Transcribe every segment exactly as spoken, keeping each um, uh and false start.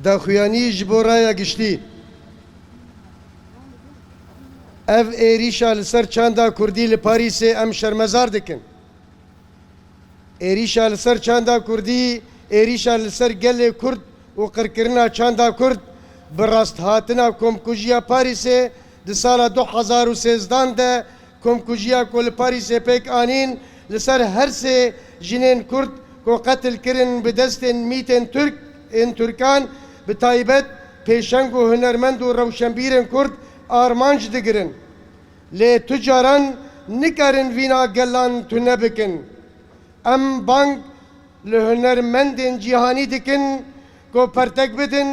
Daxuyanî ji bo raya giştî. Ev êrîşa li ser çanda kurdî li Parîsê em şermezar dikin. Êrîşa li ser çanda kurdî, êrîşa li ser gelê kurd û qirkirina çanda kurd bi rasthatina komkujiya Parîsê di sala du hezar û sêzdan de, komkujiya ku li Parîsê pêk anîn li ser her sê jinên kurd ku qetil kirin bi destên mîtên Tirk ên Tirkan, bi taybet pêşeng û hunermend û rewşenbîrên kurd armanc digirin. Lê tu caran nikarin vîna gelan tune bikin. Em bang li hunermendên cîhanî dikin ku pertek bidin,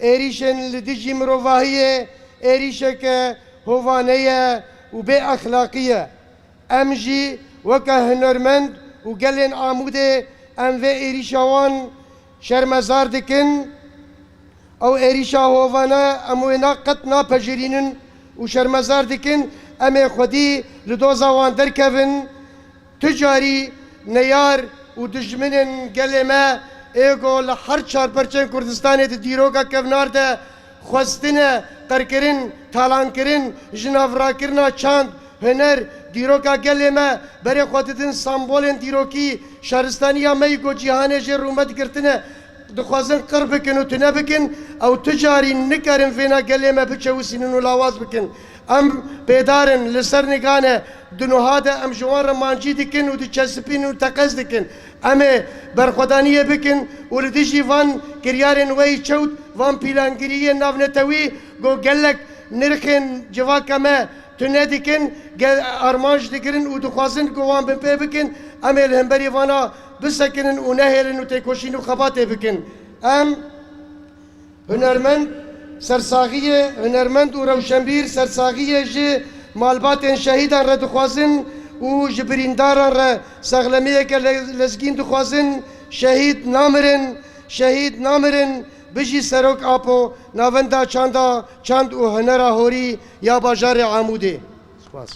êrîşên li dijî mirovahiyê êrîşeke hovane ye û bê exlaqî ye. Em jî weke hunermend û gelên Amûdê em vê êrîşa wan şermezar dikin. Ew êrîşa hovane em wê na qet napejirînin û şermezar dikin. Em ê xwedî li doza wan derkevin. Tu carî neyar û dijminên gelê me ê ku li her çar perçên Kurdistanê di dîroka kevnar de xwestine qirkirin, talankirin, jinavrakirina çand, huner, dîroka gelê me berê xwe didin sembolên dîrokî şaristaniya me yî ku cîhanê jê rûmet girtine, dixwazin qir bikin û tune bikin, ew tu carî nikarin vêna gelê me biçewisînin û lawaz bikin. Em bêdar in, li ser nigane di nuha de em ji wan re mancî dikin û diçesipînin û teqez dikin. Em ê berxwedaniyê bikin û li dijî van kiryarên weyî çewt, van pîlangiriyên navnetewî ku gelek nirxên civaka me tune dikin, ge-, armanc digirin û dixwazin ku wan binpê bikin, em ê li hemberî vana bisekinin û nehêlin û têkoşîn û xebatê bikin. Em hunermend sersaxiyê, hunermend û rewşenbîr sersaxiyê ji malbatên şehîdan re dixwazin û ji birîndaran re sexlemiyeke le-, lezgîn dixwazin. Şehîd namirin, şehîd namirin, bijî Serok Apo, Navenda Çanda, Çand û Hunera Horî ya bajarê Amûdê. Spas.